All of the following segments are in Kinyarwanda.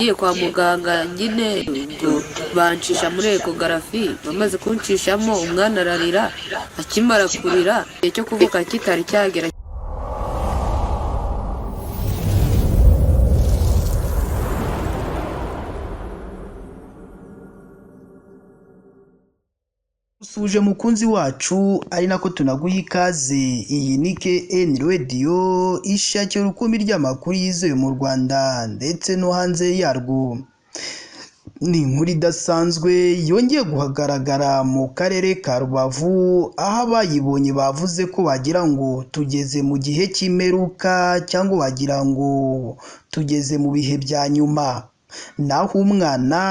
Ngiye kwa muganga nyine ubwo bancisha muri échographie, bamaze kunshishamo umwana ararira, akimara kurira igihe cyo kuvuka kitari cyagera. Suje mukunzi wacu, ari nako tunaguha ikaze. Iyi ni KN Radio, ishakira urukumbi ry'amakuru yizewe mu Rwanda ndetse no hanze yarwo. Ni inkuru idasanzwe yongeye guhagaragara mu karere ka Rubavu, aho abayibonye bavuze ko wagira ngo tugeze mu gihe cy'imperuka cyangwa wagira ngo tugeze mu bihe bya nyuma. Naho umwana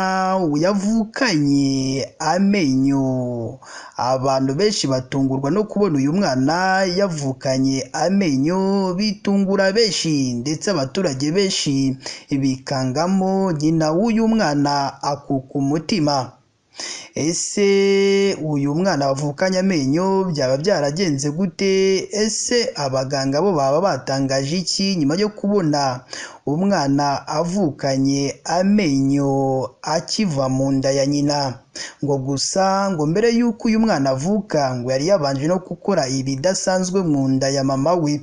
yavukanye amenyo, abantu benshi batungurwa no kubona uyu mwana yavukanye amenyo, bitungura benshi ndetse abaturage benshi bikangamo nyina w'uyu mwana akuka umutima. Ese uyu mwana wavukanye amenyo byaba byaragenze gute? Ese abaganga bo baba batangaje iki nyuma yo kubona umwana avukanye amenyo akiva mu nda ya nyina? Ngo gusa ngo mbere y'uko uyu mwana avuka ngo yari yabanje no gukora ibidasanzwe mu nda ya mama we.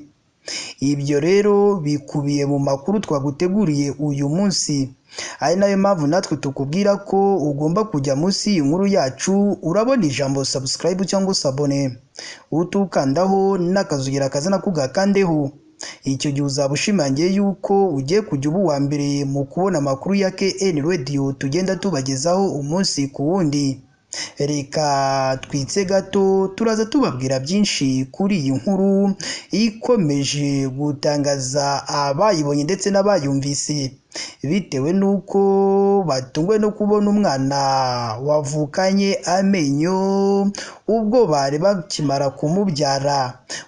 Ibyo rero bikubiye mu makuru twaguteguriye uyu munsi, ari nayo mpamvu natwe tukubwira ko ugomba kujya munsi y'iyi nkuru yacu, urabona ijambo subscribe cyangwa s'abonner, utukandaho n'akazogera kaza nako ugakandeho. Icyo gihe uzaba ushimangiye yuko ugiye kujya uba uwa mbere mu kubona amakuru ya KN Radio tugenda tubagezaho umunsi ku wundi. Reka twitse gato, turaza tubabwira byinshi kuri iyi nkuru ikomeje gutangaza abayibonye ndetse n'abayumvise, bitewe n'uko batunguwe no kubona umwana wavukanye amenyo ubwo bari bakimara kumubyara.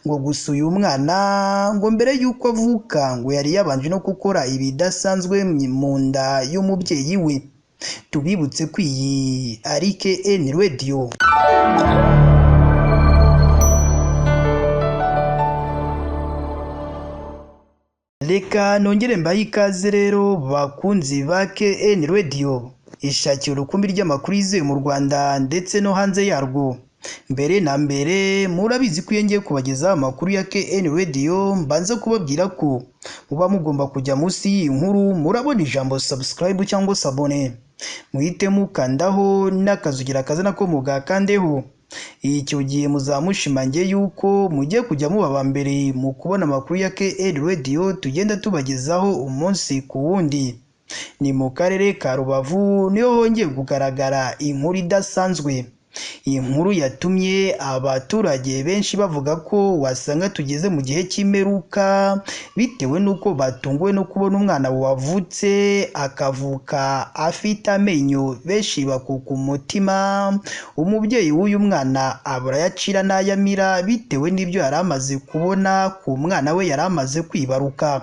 Ngo gusa uyu mwana ngo mbere y'uko avuka ngo yari yabanje no gukora ibidasanzwe mu nda y'umubyeyi we. Tubibutse ko iyi ari KN Radio. Reka nongere mbahe ikaze rero bakunzi ba KN Radio, ishakira urukumbi ry'amakuru yizewe mu Rwanda ndetse no hanze yarwo. Mbere na mbere murabizi ko iyo ngiye kubagezaho amakuru ya KN Radio mbanza kubabwira ko muba mugomba kujya munsi y'iyi nkuru, murabona ijambo subscribe cyangwa s'abonner, muhite mukandaho n'akazogera kaza nako mugakandeho. Icyo gihe muzamushimangiye yuko mugiye kujya muba aba mbere mu kubona amakuru ya KN Radio tugenda tubagezaho umunsi ku wundi. Ni mu karere ka Rubavu niho hongeye kugaragara inkuru idasanzwe. Iyi nkuru yatumye abaturage benshi bavuga ko wasanga tugeze mu gihe cy'imperuka, bitewe n'uko batunguwe no kubona umwana wavutse akavuka afite amenyo, benshi bakuka umutima. Umubyeyi w'uyu mwana abura ayacira n'ayamira bitewe n'ibyo yari amaze kubona ku mwana we yari amaze kwibaruka.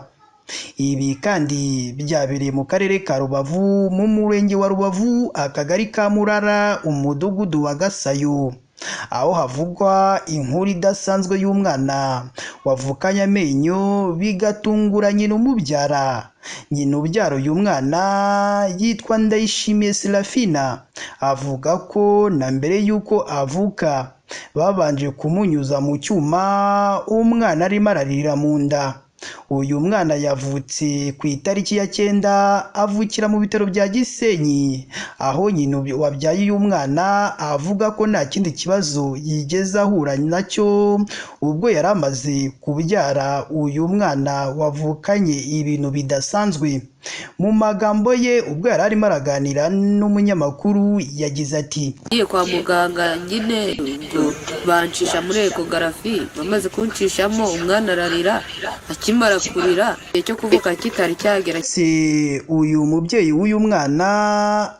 Ibi kandi byabereye mu karere ka Rubavu, mu murenge wa Rubavu, akagari ka Murara, umudugudu wa Gasayo, aho havugwa inkuru idasanzwe y'umwana wavukanye amenyo bigatungura nyina umubyara. Nyina ubyara uyu mwana yitwa Ndayishimiye Serafina, avuga ko na mbere y'uko avuka babanje kumunyuza mu cyuma umwana arimo ararira mu nda. Uyu mwana yavutse ku itariki ya 9, avukira mu bitaro bya Gisenyi, aho nyina wabyaye uyu mwana avuga ko nta kindi kibazo yigeze ahura nacyo ubwo yari amaze kubyara uyu mwana wavukanye ibintu bidasanzwe. Mu magambo ye ubwo yari arimo araganira n'umunyamakuru yagize ati: Ngiye kwa muganga nyine ubwo bancisha muri échographie, bamaze kunshishamo umwana ararira, akimara kurira igihe cyo kuvuka kitari cyagera. Se uyu mubyeyi w'uyu mwana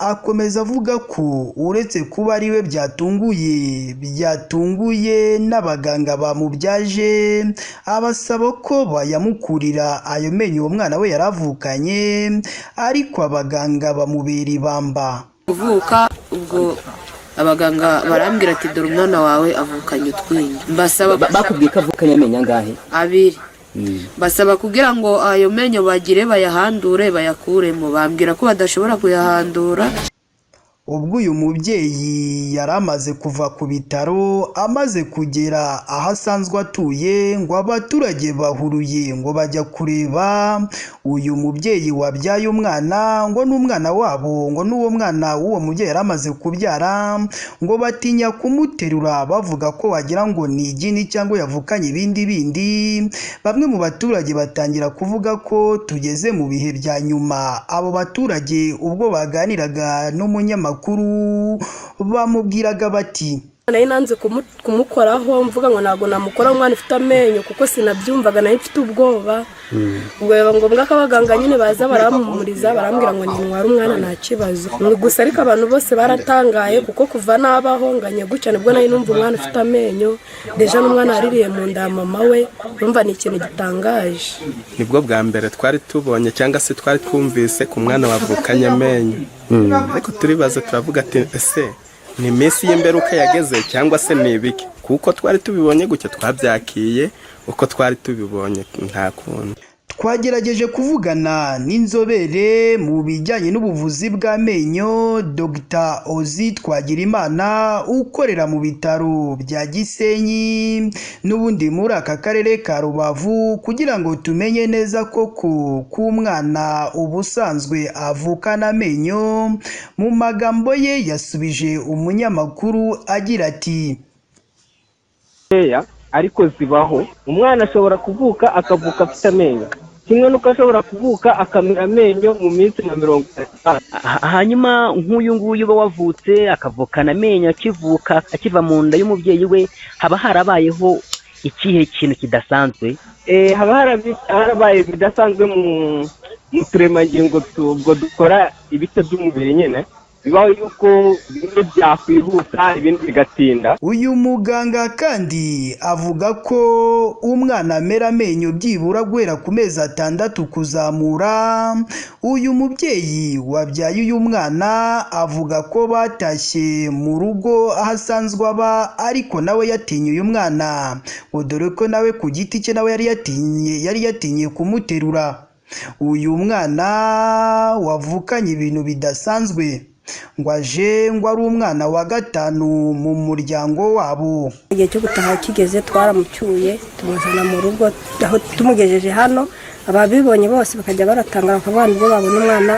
akomeza avuga ko uretse kuba ari we byatunguye, byatunguye n'abaganga bamubyaje, abasaba ko bayamukurira ayo menyo uwo mwana we yari avukanye, ariko abaganga bamubera ibamba. Kuvuka ubwo abaganga barambwira ati: "Dore umwana wawe avukanye utwinyo." Mbasaba Bakubwiye ko avukanye amenyo angahe? Abiri. Basaba kugira ngo ayo menyo bagire bayahandure bayakuremo, bambwira ko badashobora kuyahandura. Ubwo uyu mubyeyi yari amaze kuva ku bitaro, amaze kugera aho asanzwe atuye, ngo abaturage bahuruye ngo bajya kureba uyu mubyeyi wabyaye umwana, ngo n'umwana wabo, ngo n'uwo mwana w'uwo mubyeyi yari amaze kubyara, ngo batinya kumuterura bavuga ko wagira ngo ni igini cyangwa yavukanye ibindi bindi. Bamwe mu baturage batangira kuvuga ko tugeze mu bihe bya nyuma. Abo baturage ubwo baganiraga n'umunyamakuru bamubwiraga bati: Nari nanze kumukoraho, mvuga ngo ntabwo namukoraho umwana ufite amenyo, kuko sinabyumvaga, nari mfite ubwoba. Ubwo biba ngombwa ko abaganga nyine baza barampumuriza, barambwira ngo nintware umwana nta kibazo. Gusa ariko abantu bose baratangaye, kuko kuva nabaho nganye gutya nibwo nari numva umwana ufite amenyo, déjà n'umwana waririye mu nda ya mama we. Urumva ni ikintu gitangaje. Nibwo bwa mbere twari tubonye cyangwa se twari twumvise ku mwana wavukanye amenyo, ariko turibaza turavuga ati: "Ese ni iminsi y'imperuka yageze cyangwa se ni ibiki?" Kuko twari tubibonye gutya, twabyakiye uko twari tubibonye, nta kundi. Twagerageje kuvugana n'inzobere mu bijyanye n'ubuvuzi bw'amenyo, Dr Ozi Twagirimana, ukorera mu bitaro bya Gisenyi n'ubundi muri aka karere ka Rubavu, kugira ngo tumenye neza koko ko umwana ubusanzwe avukana amenyo. Mu magambo ye yasubije umunyamakuru agira ati: Ariko zibaho, umwana ashobora kuvuka akavuka afite amenyo, kimwe n'uko ashobora kuvuka akamera amenyo mu minsi nka 30. Hanyuma nk'uyu nguyu uba wavutse akavukana amenyo akivuka, akiva mu nda y'umubyeyi we, haba harabayeho ikihe kintu kidasanzwe? Haba harabaye ibidasanzwe mu turemangingo ubwo dukora ibice by'umubiri nyine, bibaho yuko bimwe byakwihuta ibindi bigatinda. Uyu muganga kandi avuga ko umwana amera amenyo byibura guhera ku mezi 6 kuzamura. Uyu mubyeyi wabyaye uyu mwana avuga ko batashye mu rugo aho asanzwe aba, ariko nawe yatinye uyu mwana, ngo dore ko nawe ku giti cye nawe yari yatinye kumuterura. Uyu mwana wavukanye ibintu bidasanzwe ngo aje ngo ari umwana wa gatanu mu muryango wabo. Igihe cyo gutaha kigeze, twaramucyuye tumuzana mu rugo. Aho tumugejeje hano, ababibonye bose bakajya baratanga, bakavuga nibwo babona umwana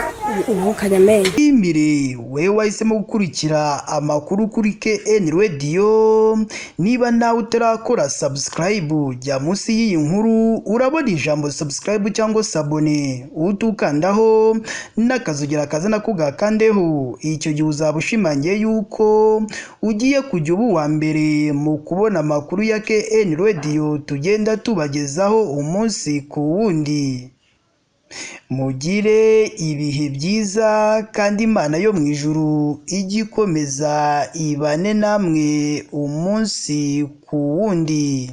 uvukanye amenyo. Imire wewe wahisemo gukurikira amakuru kuri KN Radio, niba nawe utarakora subscribe, jya munsi y'iyi nkuru urabona ijambo subscribe cyangwa s'abonner, utukandaho n'akazogera kaza nako gakandeho. Icyo gihe uzaba ushimangiye yuko ugiye kujya uba uwa mbere mu kubona amakuru ya KN Radio tugenda tubagezaho umunsi ku wundi. Mugire ibihe byiza, kandi Imana yo mu ijuru ijye ikomeza ibane namwe umunsi ku wundi.